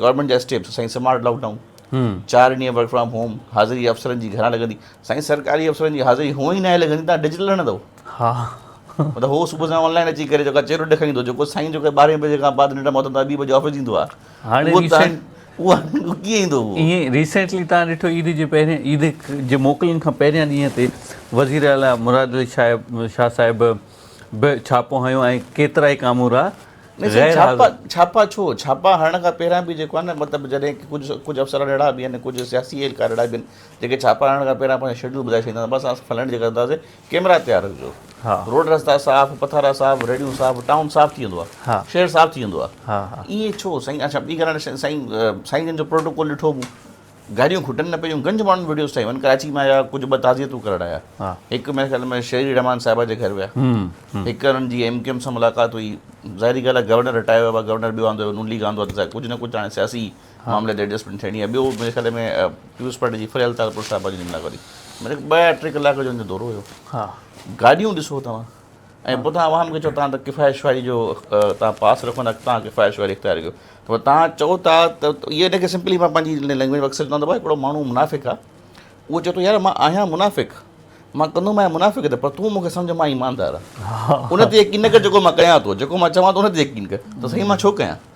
Government جا steps سائين smart lock down چار ڏينهن ورڪ فرام هوم حاضري افسرن جي گهران لڳندي سائين سرڪاري افسرن جي حاضري هونئن ئي ناهي لڳندي تان ڊجيٽل هڻندو ها مطلب هو صبح سان آنلائن اچي ڪري جيڪا چهرو ڏيکاريندو جيڪو سائين جيڪو ٻارهين بجي کان بعد ننڊ مان اٿندو آهي ٻي بجي آفيس ايندو آهي هاڻي اهو تان اهو ڪيئن ايندو اهو ائين ريسينٽلي تان ڏٺو عيد جي پهرين عيد جي موڪلن کان پهريان ڏينهن تي وزير اعليٰ مراد علي شاهه شاهه صاحب به ڇاپو هنيو ۽ ڪيترائي ڪامورا نه سائين ڇاپا ڇاپا ڇو ڇاپا هڻڻ کان پهريان به جيڪو آهي نه مطلب جڏهن ڪجهه ڪجهه افسر اهڙا به آهن ڪجهه سياسي اهلڪار اهڙا به آهن جيڪي ڇاپا هڻڻ کان پهريان پنهنجو شيڊول ٻڌائي ڇڏيندا آهن بس اسان فلاڻي جڳهه هونداسين ڪيمرا تيار رکجو روڊ رستا صاف پٿارا صاف ريڙهيون صاف ٽائون صاف ٿي ويندو آهي شهر صاف ٿي ويندو آهي ائين ڇو سائين اڇا ٻي ڳالهه سائين سائين جن جو پروٽوڪول ڏٺو مون گاڏيون کٽن نه پيون گنج ماڻهن وڊيوز ٺاهيون آهن ڪراچي مان آيا ڪجهه ٻه تعزيتون ڪرڻ آيا هڪ ميري خيال ۾ شيري رحمان صاحبه جي گهر ويا هڪ انهن جي ايم ڪيو ايم سان ملاقات هئي ظاهري ڳالهه آهي گورنر رٽائر هيو گورنر ٻيو آندو هيو نون ليگ آندو آهي ته ڪجهه نه ڪجهه هاڻي سياسي معاملي تي ايڊجسٽمينٽ ٿيڻي آهي ٻيو ميري خيال ۾ پيپلز پارٽي جي فريال تالپور صاحبه جي ملاقات هئي مطلب ٻه ٽي ڪلاڪ جو ان جو دورو هيو گاڏيون ڏسو توهان ۽ پوء توهان عوام کي چئو توهان ته ڪفايت شعاري جو توهان پاس رکو نه توهان ڪفايت شعاري اختيار ڪيو ته توهان چئو ٿا ته اهي ان کي سمپلي مان پنهنجي لينگويج ۾ اڪثر چوندو آهيان هڪڙو ماڻهو منافق آهي اهو چئي ٿو يار مان آهيان منافق مان ڪندو آهيان منافق ته پر تون مون کي سمجهه مان ايماندار آهيان ان تي يقين نه ڪر جيڪو مان ڪيان ٿو جيڪو مان چوان ٿو ان تي يقين ڪر ته سائين مان ڇو ڪيان.